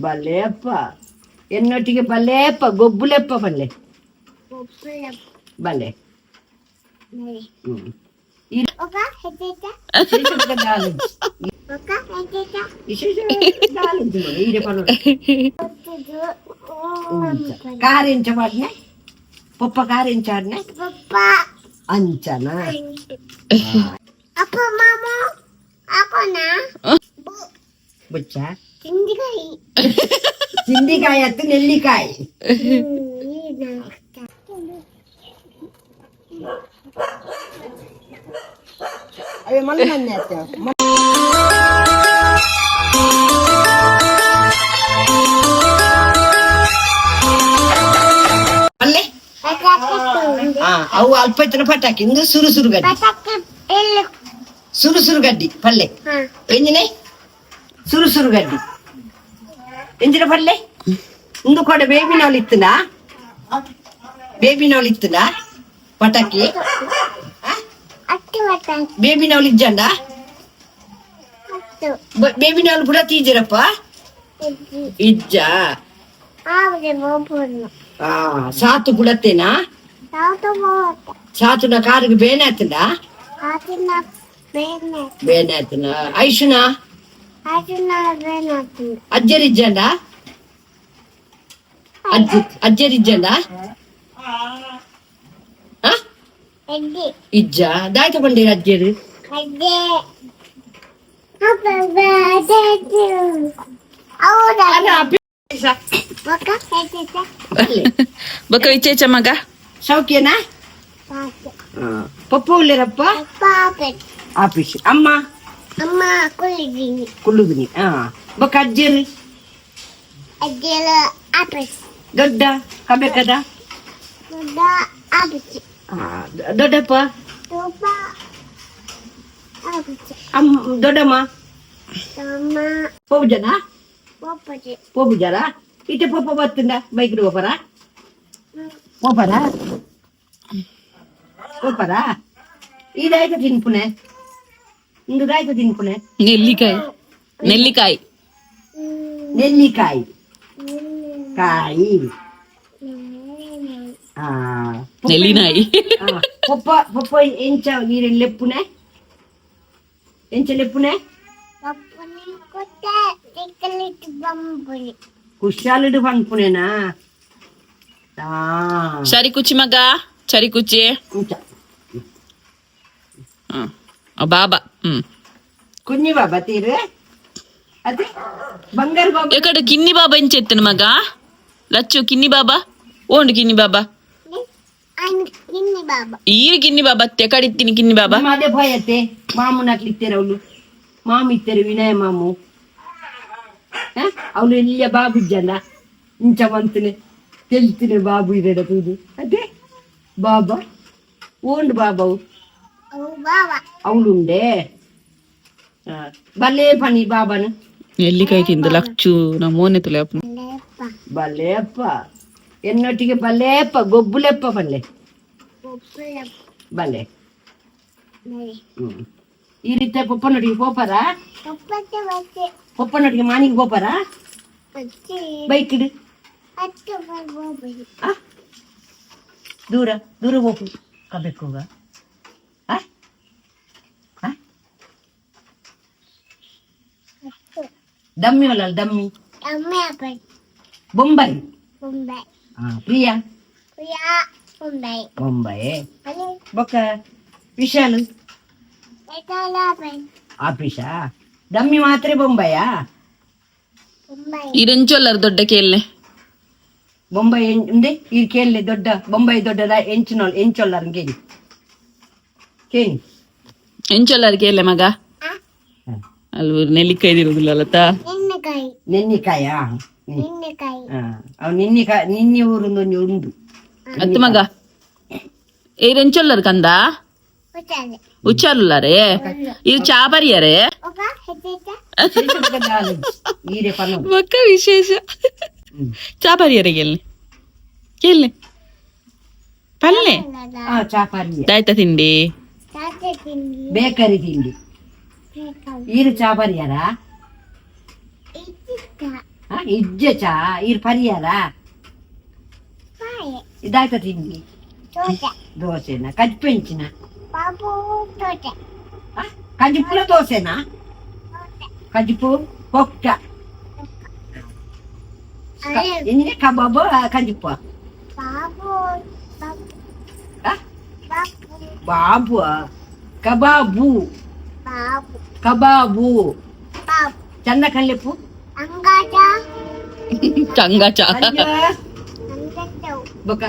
ಬಲ್ಲೆಪ್ಪ ಎನ್ನೊಟ್ಟಿಗೆ ಬಲ್ಲೆಪ್ಪ ಗೊಬ್ಬುಲೆಪ್ಪ ಪಲ್ಲೆ ಬಲ್ಲೆ. ಕಾರ್ ಎಂಚ ಪಾಡ್ನೆ ಪೊಪ್ಪ ಕಾರ್ ಎಂಚ ಆಡ್ನೆ ಅಂಚನಾ. ಅಪ್ಪ ಮಾಮ ಹಾಕೋಣ. ಬುಚ್ಚ. ತಿಂಡಿಕಾಯಿ. ಚಿಂದಿಕಾಯಿ ಅತ್ತು ನೆಲ್ಲಿಕಾಯಿ. ಅವೇ ಮಲ್ಲ ಮನ್ನೆ ಅತ್ತ. ಅಲ್ಲೇ ಅವು ಅಲ್ಪ ಇತ್ತಿನ ಪಟಾಕಿ ಇಂದು ಸುರು ಸುರು ಗಡ್ಡಿ. ಪಟಾಕಿ ಎಲ್ಲಿ? ಸುರು ಸುರು ಗಡ್ಡಿ ಪಲ್ಲೆ. ಎಂಜಿನೆ ಸುರು ಸುರು ಗಡ್ಡಿ ಎಂಜಿನ ಪಲ್ಲೆ ಇಂದು ಕೊಡ ಬೇಬಿ ನಾವಲ್ ಇತ್ತುನಾ? ಬೇಬಿ ನಾವಲ್ ಇತ್ತುನಾ ಪಟಾಕಿ? ಅಟ್ಟು ಪಟಾಕಿ. ಬೇಬಿ ನಾವಲ್ ಇಜ್ಜಂಡ? ಅಟ್ಟು. ಬೇಬಿ ನಾವಲ್ ಪುಡ ತೀಜಿರಪ್ಪ ಇಜ್ಜ? ಆವರೆ ಬೋಪುರ್ನು. ಆ ಸಾತು ಪುಡತ್ತೇನಾ? ಸಾತು ಬೋತ. ಸಾತುನ ಕಾರಿಗೆ ಬೇನೆ ಆತುಂಡ? ಆತಿನ ಬೇನೆ. ಬೇನೆ ಆತುನ. ಐಶುನಾ? ಆತಿನ ಬೇನೆ ಆತುಂಡ. ಅಜ್ಜರಿಜ್ಜಂಡ? ಅಜ್ಜಿ ಅಜ್ಜರಿಜ್ಜಂಡ? ಆ? ಎಡ್ಡಿ. ಇಜ್ಜ. ದಾಯ್ತ ಬಂಡೀರ ಅಜ್ಜರು? ಅಜ್ಜೆ ಅಪ್ಪ ಬರ್ತ್ಡೇ ಟು ಹೌದಾ? ಬೊಕ್ಕ ಹೆಜ್ಜೆ. ಬೊಕ್ಕ ವಿಚೇಚ ಮಗ. ಸೌಖ್ಯನಾ? ಸಾಕು. ಪಪ್ಪ ಉಳ್ಳೇರಪ್ಪ? ಪಾಪೆ. ಆಫೀಸ್. ಅಮ್ಮ? ಅಮ್ಮ ಕುಳ್ಳಿದ್ದೀನಿ. ಕುಳ್ಳುದಿನಿ. ಹಾ, ಬೊಕ್ಕ ಅಜ್ಜರು? ಅಜ್ಜೆಲ್ಲ ಆಫೀಸ್. ದೊಡ್ಡ ಕಬೇಕದ? ದೊಡ್ಡ ಆಫೀಸ್. ದೊಡ್ಡಪ್ಪ? ದೊಡ್ಡ ಆಫೀಸ್. ಅಮ್ಮ, ದೊಡ್ಡಮ್ಮ? ತಮ್ಮ. ಪೋಪುಜನ? ಪಪ್ಪಜಿ. ಪೋಪುಜಾರ. ಇತ್ತೆ ಪೊಪ್ಪ ಬತ್ತುಂಡ ಬೈಕ್ ಪೋಪರ? ಪೋಪರ ಪೋಪರ. ಇದಾಯ್ತು ತಿನ್ಪುನೆ, ಇಂದುದಾಯ್ತು ತಿನ್ಪುನೆ. ನೆಲ್ಲಿಕಾಯಿ ನೆಲ್ಲಿಕಾಯಿ. ನೆಲ್ಲಿಕಾಯಿ ಕಾಯಿ. ಆ ನೆಲ್ಲಿನಾಯಿ. ಪೊಪ್ಪ ಪೊಪ್ಪ ಎಂಚ ನೀರಿನ ಲೆಪ್ಪುನೆ? ಎಂಚ ಲೆಪ್ಪುನೆ? ಪಪ್ಪನಿ ಕೊಟ್ಟ ತಿಕ್ಕಲಿಟ್ಟು ಬಂಬುನಿ. ಕುಶಾಲಿಡು ಪನ್ಪುನೇನಾ? ಸರಿ ಕುಚ್ಚಿ ಮಗ, ಸರಿ ಕುಚ್ಚಿ. ಇಂಚ. ಹ್ಮ್, ಬಾಬಾ ಹ್ಮ್. ಕುഞ്ഞಿ ಬಾಬಾ ತೀರೆ ಅದೇ ಬಂಗಾರ ಬಾಬಾ. ಎಕಡೆ ಕಿನ್ನಿ ಬಾಬಾ ಇಂಚೆತ್ತನ ಮಗ ಲಚ್ಚು. ಕಿನ್ನಿ ಬಾಬಾ ಓಂಡು ಕಿನ್ನಿ ಬಾಬಾ. ಕಿನ್ನಿ ಬಾಬಾ. ಈರು ಕಿನ್ನಿ ಬಾಬಾ ಎಕಡಿತ್ತೀನಿ ಕಿನ್ನಿ ಬಾಬಾ. ಅದೇ ಭಯತ್ತೆ ಮಾಮೂನ ಹಾಕ್ಲಿತ್ತಾರೆ ಅವಳು. ಮಾಮು ಇತ್ತಾರೆ, ವಿನಯ ಮಾಮು. ಅವಳು ಎಲ್ಲಿಯ ಬಾಬು ಇಜ್ಜಲ್ಲ ಇಂಚ ಮಂತನೆ ತೆಲ್ತಿನ ಬಾಬು ಇದೆ ತೂದು. ಅದೇ ಬಾಬಾ ಓಂಡು ಬಾಬಾವು. ಅವು ಬಾಬಾ. ಅವಳುಂಡೆ ಬಲ್ಲೆ ಪನಿ ಬಾಬಾನು. ನೆಲ್ಲಿಕಾಯಿ ತಿಂದು ಲಚ್ಚು ನಮ್ಮ ಮೋನೆ ತುಲೆ ಅಪ್ಪನ. ಲೇಪ. ಬಲ್ಲೆಪ್ಪ ಎನ್ನೊಟ್ಟಿಗೆ ಬಲ್ಲೆಪ್ಪ ಗೊಬ್ಬುಲೆಪ್ಪ ಪಲ್ಲೆ. ಪಪ್ಪುಲಪ್ಪ. ಬಲ್ಲೆ. ಹ್ಮ್, ಈ ರೀತಿ ಪೊಪ್ಪನೊಟ್ಟಿಗೆ ಪೋಪರ? ಪಪ್ಪತ್ತೆ ಬತ್ತೆ. ಪೊಪ್ಪನೊಟ್ಟಿಗೆ ಮಾನಿಗೆ ಪೋಪರ? ಬಚ್ಚಿ. ಬೈಕ್ ಇಡು. ಅಟ್ಟು ಬರ್ಬೋಬಿ. ಆ? ದೂರ ದೂರ ಹೋಗು ಕಬೇಕು. ಆ? ಆ? ದಮ್ಮಿ ಅಲ್ಲ ದಮ್ಮಿ. ಅಮ್ಮೆ ಅಪ್ಪ. ಬೊಂಬೈ. ಮುಂಬೈ. ಆ, ಪ್ರಿಯಾ. ಪ್ರಿಯಾ ಮುಂಬೈ. ಬೊಂಬೈ. ಅಲ್ಲಿ. ಬೊಕ್ಕ ವಿಶಾಲ್? ಎತ್ತಲಾಪೆ. ಆಫೀಸಾ? ದಮ್ಮಿ ಮಾತ್ರ ಬೊಂಬೈಯಾ? ಮುಂಬೈ. ಈರೆಂಚೊಲ್ಲರ್ ದೊಡ್ಡ ಕೇಲ್ನೆ. ಬೊಂಬೈ ಉಂಡೆ ಈ ಕೇಳಲೆ ದೊಡ್ಡ ಬೊಂಬೈ ದೊಡ್ಡದ ಎಂಚಿನೋಲ್ ಎಂಚೊಲ್ಲಾರ್ ಕೇಳಿ ಕೇಳಿ. ಎಂಚೊಲ್ಲರ್ ಕೇಲ್ಲೆ ಮಗ. ಅಲ್ಲಿ ನೆಲ್ಲಿಕಾಯಿ ಇರುದಿಲ್ಲ ಅಲ್ಲತಾ? ನಿನ್ನೆಕಾಯಿ. ನೆನ್ನಿಕಾಯ. ನಿನ್ನೆಕಾಯಿ. ಅವು ನಿನ್ನಿಕಾಯಿ ನಿನ್ನಿ ಊರುಂದು ಒಂಜಿ ಉಂಡು. ಅತ್ತು ಮಗ, ಈರೆಂಚೊಲ್ಲರ್ ಕಂದ? ಹುಷಾರೆ. ಹುಚ್ಚಾರುಲ್ಲಾರೆ ಇದು ಚಾ ಪರಿಯರೆ. ಒಬ್ಬ ಹೆಜ್ಜೆ. ಈರೆ ಪನ್ನೊಂದು. ಬೊಕ್ಕ ವಿಶೇಷ ಚಾ ಪರಿಯರೆ ಕೇಲ್ನೆ ಕೇಲ್ನೆ ಪಲ್ಲೆ. ಆ ಚಾಪಾರಿ. ದಾಯ್ತ ತಿಂಡಿ? ತಾತೆ ತಿಂಡಿ. ಬೇಕರಿ ತಿಂಡಿ. ಬೇಕಾಗಿ. ಈರು ಚಾಪರಿಯಾರ? ಇತ್ತಿತ್ತ. ಇಜ್ಜೆ ಚಾ ಇರ್ ಪರಿಯಾರ ಪಾಯೆ ಇದಾಯ್ತ ತಿಂಡಿ ದೋಸೆ ದೋಸೆನಾ ಕಜ್ಪೆಂಚಿನ ಬಾಬು ದೋಸೆ ಕಜ್ಪುಲ ದೋಸೆನಾ ದೋಸೆ ಕಜ್ಪು ಪೊಕ್ಕ ಅರೆ ಎಂಜಿನ ಕಬಾಬ್ ಕಜ್ಪು ಬಾಬು ಬಾಬು ಆ? ಬಾಬು ಬಾಬು ಕಬಾಬು ಬಾಬು ಕಬಾಬು ಬಾಬು ಚಂದ ಕಲ್ಲೆಪ್ಪು ಅಂಗಾಟ ಚಂಗ ಚಾ ಅಯ್ಯೋ ಅಂಗಟ್ಟವು ಬೊಕ್ಕ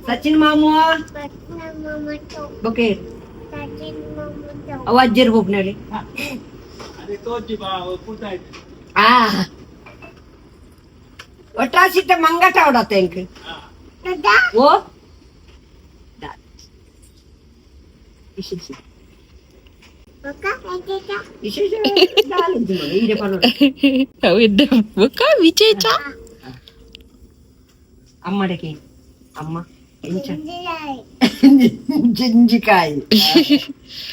ಸಚಿನ್ ಮಾಮು ಪಟ್ನ ಮಮಟು ಬೊಕೆ ಸಚಿನ್ ಮಮಟು ಅವ ಅಜ್ಜರ್ ಬೋಪ್ನಡಿ ಆ ಒಟ್ರಾಸಿಟ್ಟ ಮಂಗಟ ಅವಡತ್ತ ಎಂಕ್ ದೊಡ್ಡ ಓ ಬೊಕ್ಕ ಎಂಚ ವಿಶೇಷ ಈರೆ ಪನ್ನೋಡು. ಅವು ಎಡ್ಡೆ ಬೊಕ್ಕ ವಿಚೇಚ ಅಮ್ಮಡಕ್ಕೆ ಅಮ್ಮ ಎಂಚ ತಿಂದಿದ್ದಾರೆ ಜಿಂಜಿಕಾಯಿ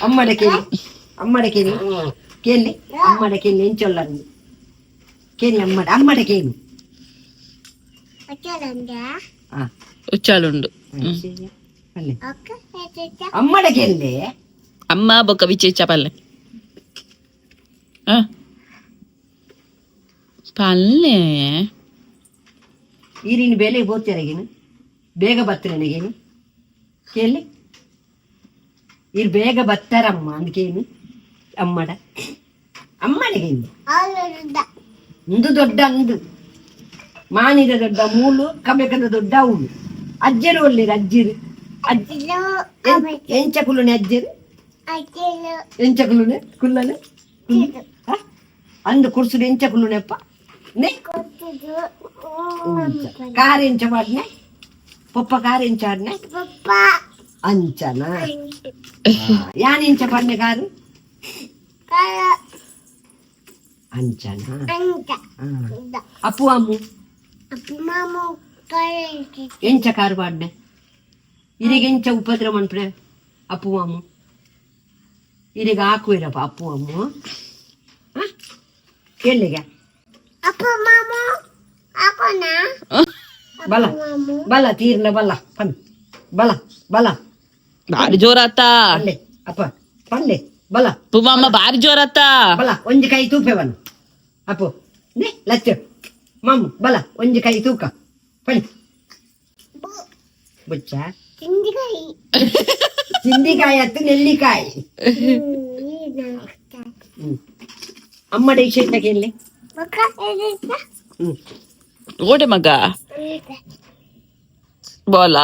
ಅಮ್ಮಡ ಕೇಳಿ ಅಮ್ಮಡ ಕೇಳಿ ಕೇಳಿ ಅಮ್ಮಡ ಕೇಳಿ ಎಂಚೊಲ್ಲ ಕೇಳಿ ಅಮ್ಮಡ ಅಮ್ಮಡ ಕೇಳಿ వచ్చారంట ಆ ಉಚ್ಚಾಲುಂಡು ಅಲ್ಲೇ ఒక్క ఎంచ ಅಮ್ಮಡ ಕೇಳಿ ಅಮ್ಮ ಬೊಕ್ಕ ವಿಚೇಚ ಪಲ್ಲೆ ಆ ಪಲ್ಲೆ ಈರಿನ ಬೇಲೆ ಬೋತ್ಯಾರಗೇನು ಬೇಗ ಬತ್ತರನಿಗೇನು ಕೇಳಿ ಇರ್ ಬೇಗ ಬತ್ತಾರಮ್ಮ ಅಂದ್ಕೇನು ಅಮ್ಮಡ ಅಮ್ಮಡಿಗೇನು ಅವಳು ಇಂದು ದೊಡ್ಡ ಅಂದು ಮಾನಿದ ದೊಡ್ಡ ಮೂಲು ಕಬೆಕದ ದೊಡ್ಡ ಅವಳು ಅಜ್ಜರು ಒಳ್ಳಿರು ಅಜ್ಜಿರು ಅಜ್ಜಿ ಅಜ್ಜಲು ಎಂಚ ಕುಲ್ಲುನೆ ಅಜ್ಜರು ಅಜ್ಜಲು ಎಂಚ ಕುಲ್ಲುನೆ ಕುಲ್ಲನೆ ಚಿದು ಅಂದು ಕುರ್ಸುಡು ಎಂಚ ಕುಲ್ಲುನೆಪ್ಪ ನೆ ಕೊಟ್ಟಿದು ಕಾರ್ ಎಂಚ ಮಾಡ್ನೆ ಪೊಪ್ಪ ಕಾರ್ ಎಂಚ ಆಡ್ನೆ ಪಪ್ಪ ಅಂಚನ ಯಾನ್ ಎಂಚ ಪಾಡ್ನೆ ಕಾರು ಕರ ಅಂಚನ ಅಂಟ ಆ. ಅಪ್ಪು ಅಮ್ಮು ಅಪ್ಪ ಮಾಮ ಕರ ಎಂಚ ಕಾರು ಪಾಡ್ನೆ ಇರಿಗೆ ಎಂಚ ಉಪದ್ರ ಮನ್ಪುನೆ ಅಪ್ಪು ಅಮ್ಮು ಇರಿಗೆ ಹಾಕುವಿರಪ್ಪ ಅಪ್ಪು ಅಮ್ಮು ಕೇಳಿಗ ಅಪ್ಪ ಮಾಮ ಹಾಕೋಣ ಬಲ ಮಾಮು ಬಲ ತೀರ್ನ ಬಲ ಪನ್ ಬಲ ಬಲ ಬಾರಿ ಜೋರಾತ ಪಲ್ಲೆ ಅಪ್ಪ ಪಲ್ಲೆ ಬಲ ಪುವಮ್ಮ ಬಾರಿ ಜೋರಾತ ಬಲ ಒಂಜಿ ಕೈ ತೂಪೆವನು ಅಪ್ಪು ನೆ ಲಚ್ಚ ಮಾಮು ಬಲ ಒಂಜಿ ಕೈ ತೂಕ ಪಣಿ ಬುಚ್ಚ ತಿಂಡಿಕಾಯಿ ಚಿಂದಿಕಾಯಿ ಅತ್ತು ನೆಲ್ಲಿಕಾಯಿ ಹ್ಮ್ ಅಮ್ಮಡ ವಿಶೇಷ ಕೇಳಿ ಬೊಕ್ಕ ಹ್ಮ್ ಓಡೆ ಮಗ ಬೋಲ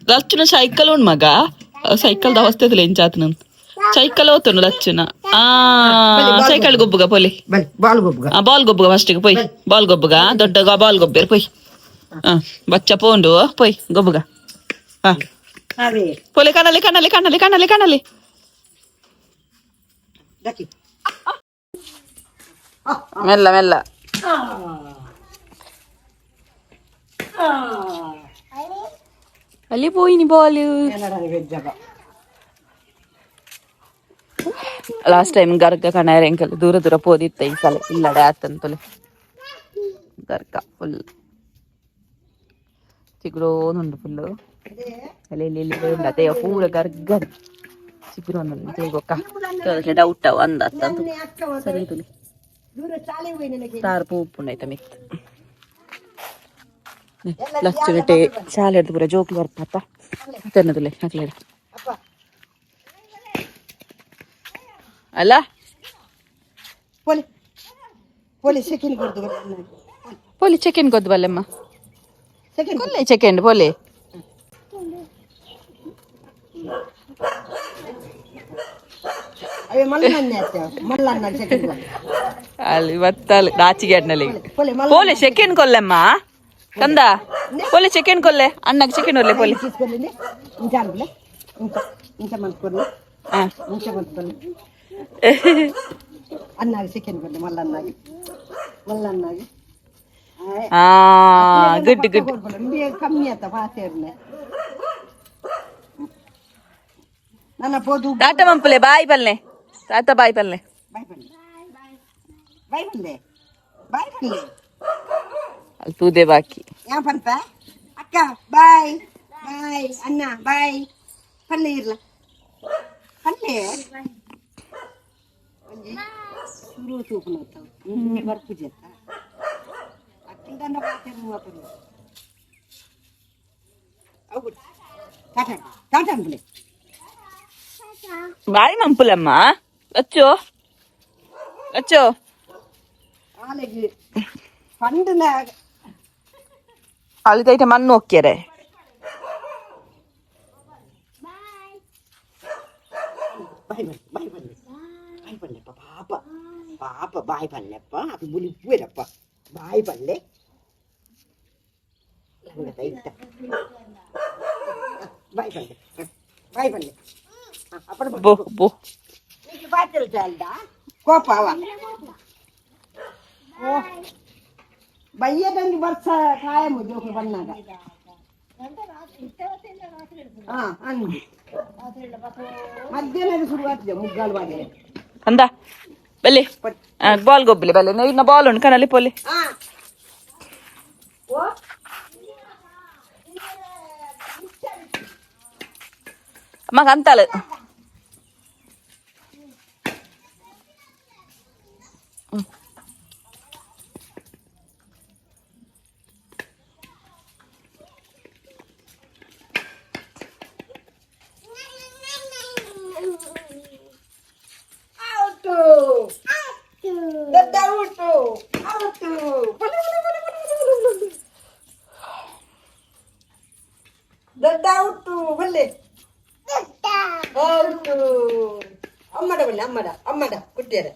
ಲಚ್ಚುನ ಸೈಕಲ್ ಉಂಡು ಮಗ ಸೈಕಲ್ ಅವಸ್ಥೆ ಎಂಚಾತನ ಸೈಕಲ್ ಓತುಂಡು ಲಚ್ಚುನ ಆ ಸೈಕಲ್ ಗೊಬ್ಬುಗ ಪೊಲಿ ಬಲಿ ಬಾಲ್ ಗೊಬ್ಬುಗ ಆ ಬಾಲ್ ಗೊಬ್ಬುಗ ಫಸ್ಟಿಗೆ ಪೊಯ್ ಬಾಲ್ ಗೊಬ್ಬುಗ ದೊಡ್ಡ ಬಾಲ್ ಗೊಬ್ಬೇರು ಪೊಯ್ ಆ ಬಚ್ಚ ಪೋಂಡು ಪೊಯ್ ಗೊಬ್ಬುಗ ಹಾ ಅದೇ ಪೊಲೆ ಕಣಲೆ ಕಣಲೆ ಕಣಲೆ ಕಣಲೆ ಕಣಲೆ ದಕ್ಕಿ ಮೆಲ್ಲ ಮೆಲ್ಲ ಅಲ್ಲಿ ಪೋಯಿನಿ ball last time ಗರ್ಗ ಕಣಾರೆ ಅಂಕಲ್ ದೂರ ದೂರ ಪೋದಿತ್ತ ಈ ಸಲ ಇಲ್ಲಡೆ ಆತಂತಲೆ ಗರ್ಗ ಫುಲ್ ಚಿಗುರೋನುಂಡು ಫುಲ್ ಅಲ್ಲಿ ಇಲ್ಲಿ ಇಲ್ಲಿ ಉಂಡು ಅದೇ ಪೂರ ಗರ್ಗ ಚಿಗುರೋನುಂಡು ಗೊಕ್ಕ ಡೌಟ್ ಅಂದ ಅತ್ತಂತ ಸರಿ ತುಲಿ ದೂರ ಚಾಲೆ ಹೋಗಿ ನನಗೆ ತಾರು ಪೂ ಉಪ್ಪುಂಡೈತ ಮಿತ್ ಲಚ್ಚುಗಟ್ಟೆ ಶಾಲೆ ಹಿಡ್ದು ಪೂರ ಜೋಕ್ಲು ಬರ್ತಾತ ತೆನ್ನದುಲೆ ಹಾಕ್ಲೇಡ ಅಪ್ಪ ಅಲ್ಲ ಪೋಲಿ ಪೋಲಿ ಸೆಕೆಂಡ್ ಕೊಡ್ದು ಪೋಲಿ ಚೆಕೆನ್ ಗೊದ್ದು ಬಲ್ಲೆಮ್ಮ ಸೆಕೆಂಡ್ ಕೊಲ್ಲೆ ಚೆಕೆಂಡ್ ಪೋಲಿ ಅವೇ ಮಲ್ಲನ್ನೇ ಅತ್ತೆ ಮಲ್ಲನ್ನ ಸೆಕೆಂಡ್ ಅಲ್ಲಿ ಬತ್ತಲ್ ನಾಚಿಗೆ ಅಡ್ನಲ್ಲಿ ಪೋಲಿ ಮಲ್ಲ ಪೋಲೆ ಸೆಕೆಂಡ್ ಕೊಲ್ಲೆಮ್ಮ ಕಂದ ಪೋಲೆ ಸೆಕೆಂಡ್ ಕೊಲ್ಲೆ ಅಣ್ಣಗೆ ಸೆಕೆಂಡ್ ಒಲ್ಲೆ ಪೋಲೆ తీసుకోండి ఇంకా అనుకులే ఇంకా ఇంకా మలుపుకోండి ಹಾ ఇంకా మలుపుకోండి అన్నాగి సెకండ్ కొన్ని మళ్ళీ అన్నాగి మళ్ళీ అన్నాగి ಆ ಗುಡ್ ಗುಡ್ ಕಮ್ಮಿ ಆತ ಪಾಸೇರ್ನೆ ನನ್ನ ಪೋದು ಟಾಟಾ ಮಂಪುಲೆ ಬಾಯ್ ಪಲ್ಲೆ ಟಾಟಾ ಬಾಯ್ ಪಲ್ಲೆ ಬಾಯ್ ಬಲ್ಲೆ ಬಾಯ್ ಬಲ್ಲೆ ಬಾಯ್ ಬಲ್ಲೆ ಅಲ್ಲಿ ತೂದೆ ಬಾಕಿ. ಏನ್ ಪನ್ಪ ಅಕ್ಕ? ಬಾಯ್ ಬಾಯ್ ಅಣ್ಣ, ಬಾಯ್ ಪಲ್ಲೆ ಇರ್ಲ ಪಲ್ಲೆ. ಶುರು ತೂಪುನ ಬರ್ಪುಜಿ ಅತ್ತ ಅಕ್ಕಿಂದ ಪಾತೆರ್ ಮಾತರು ಅವು. ಟಾಟಾ ಟಾಟಾ ಅನ್ಪುಲೆ. ಬಾಯ್ ಮಂಪುಲಮ್ಮ. ಲಚ್ಚು, ಲಚ್ಚು. ಆಲೆಗ್ ಪಂಡಿನ. ಅಲ್ಲಿ ತೈಟ ಮಣ್ಣು ಹೋಗ್ಯಾರೆ. ಬಾಯ್ ಬನ್ನಿ, ಬಾಯ್ ಬನ್ನಿ, ಬಾಯ್ ಬನ್ನೆಪ್ಪ. ಪಾಪ ಪಾಪ, ಬಾಯ್ ಬನ್ನೆಪ್ಪ. ಅದು ಬುಲಿಪುವೆರಪ್ಪ. ಬಾಯ್ ಬಲ್ಲೆ ಲಂಗದ ಇಟ್ಟ. ಬಾಯ್ ಬಲ್ಲೆ, ಬಾಯ್ ಬಲ್ಲೆ ಅಪ್ಪಡ. ಬೋ ಬೋ. నీకు బాధ్యత చాలదా ಕೋಪ ಅವ. ಓ ಬಯ್ಯದಂಗೆ ಬರ್ಸ ಕಾಯಂ ಜೋಕು ಬಣ್ಣಾಗ. ಹಾ, ಅಂದು ಮಧ್ಯಾಹ್ನದ ಶುರುವಾಗ್ತದೆ ಮುಗ್ಗಾಲು ಬಾಗಿಲೆ. ಅಂದ ಬಲ್ಲಿ, ಬಾಲ್ ಗೊಬ್ಬಲಿ ಬಲ್ಲೆ. ಇನ್ನ ಬಾಲ್ ಉಂಟು ಕನಲ್ಲಿ ಪೊಲಿ. ಹಾ, ಓ. ಅಮ್ಮ ಅಂತಾಳು. ಔಟು, ದೊಡ್ಡ ಔಟು, ಔಟು. ಬಲೆ, ಬಲೆ, ಬಲೆ, ಬಲೆ, ಬಲೆ, ಬಲೆ, ಬಲೆ. ದೊಡ್ಡ ಔಟು ಬಲ್ಲೆ, ಔಟು. ಅಮ್ಮಡ ಬಲ್ಲೆ, ಅಮ್ಮಡ, ಅಮ್ಮಡ ಕುಟ್ಟಿಯರ.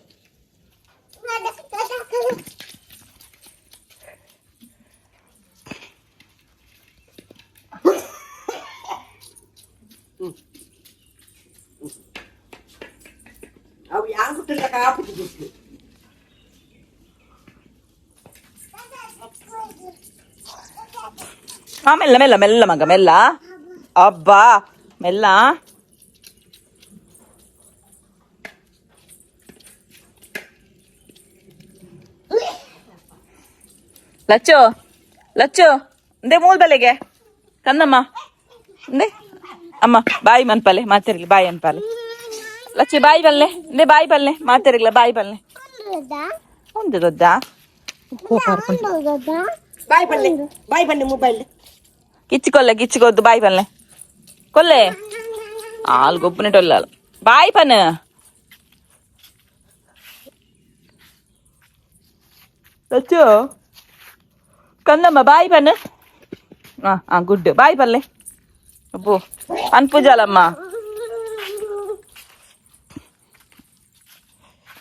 ಅವು ಯಾಂಕುಟ್ಟಿಲ್ಲ ಕಾಪುಜಿ ಬಿಸ್ಲು. ಹಾ, ಮೆಲ್ಲ ಮೆಲ್ಲ ಮೆಲ್ಲ ಮಗ, ಮೆಲ್ಲ. ಅಬ್ಬಾ, ಮೆಲ್ಲ. ಲಚ್ಚು, ಲಚ್ಚು, ಇಂದೆ ಮೂಲ್ ಬಲೆಗೆ ಕಂದಮ್ಮ. ಇಂದೆ ಅಮ್ಮ ಬಾಯಿ ಮನ್ಪಲೆ ಮಾತಿರ್ಲಿ. ಬಾಯಿ ಅನ್ಪಾಲೆ ಲಚ್ಚಿ, ಬಾಯಿ ಬಲ್ಲೆ. ಇಂದೆ ಬಾಯಿ ಬಲ್ಲೆ ಮಾತಿರ್ಲ, ಬಾಯಿ ಬಲ್ಲೆ. ಒಂದು ದೊಡ್ಡ. ಬಾಯ್ ಬಲ್ಲೆ, ಬಾಯ್ ಬಲ್ಲೆ ಮೊಬೈಲ್. ಕಿಚ್ಚಿಕೊಲ್ಲೆ, ಕಿಚ್ಚಿಕೊದ್ದು. ಬಾಯ್ ಪಲ್ಲೆ ಕೊಲ್ಲೆ. ಆಲ್ ಗೊಬ್ಬನಿಟೊಲ್ಲ. ಬಾಯ್ ಪನ್. ಲಚ್ಚು, ಕಂದಮ್ಮ, ಬಾಯ್ ಪನ್. ಹಾ ಹಾ, ಗುಡ್. ಬಾಯ್ ಪಲ್ಲೆ. ಅಬ್ಬೋ, ಅನ್ಪುಜಾಲಮ್ಮ.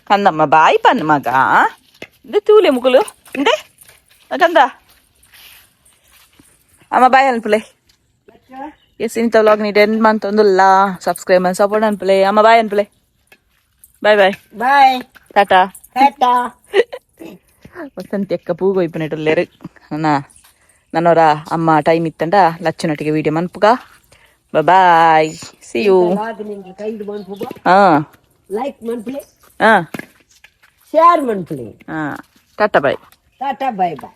ಕಂದಮ್ಮ, ಬಾಯ್ ಪನ್ ಮಗ. ಇಂದೆ ತೂಲೆ ಮುಕುಲು. ಇಂದೆ ಕಂದ. ಅಮ್ಮ, ಬಾಯ್ ಅನ್ಪುಲೆ. ಎಸ್, ಇಂಥ ವ್ಲಾಗ್ ನೀಟ್ ಎಂಡ್ ಮಂತೊಂದುಲ್ಲ. ಸಬ್ಸ್ಕ್ರೈಬ್ ಮಾಡಿ ಸಪೋರ್ಟ್ ಅನ್ಪುಲೆ. ಅಮ್ಮ, ಬಾಯ್ ಅನ್ಪುಲೆ. Bye bye. Bye. Tata. Tata. Vasanthi ಅಕ್ಕ ಪೂಗೊಯ್ಪುನೆಟುಲ್ಲೆರ್. ನಾ ನನೊರ ಅಮ್ಮ ಟೈಮ್ ಇತ್ತಂಡ ಲಚ್ಚುನೊಟ್ಟಿಗೆ ವೀಡಿಯೋ ಮನ್ಪುಗ. Bye, C you. ನಿಂಗೆ ಕೈದು ಮನ್ಪುಗ. ಹಾ. ಲೈಕ್ ಮನ್ಪುಲೆ. ಹಾ. ಶೇರ್ ಮನ್ಪುಲೆ. ಹಾ, tata bye. Tata bye boy.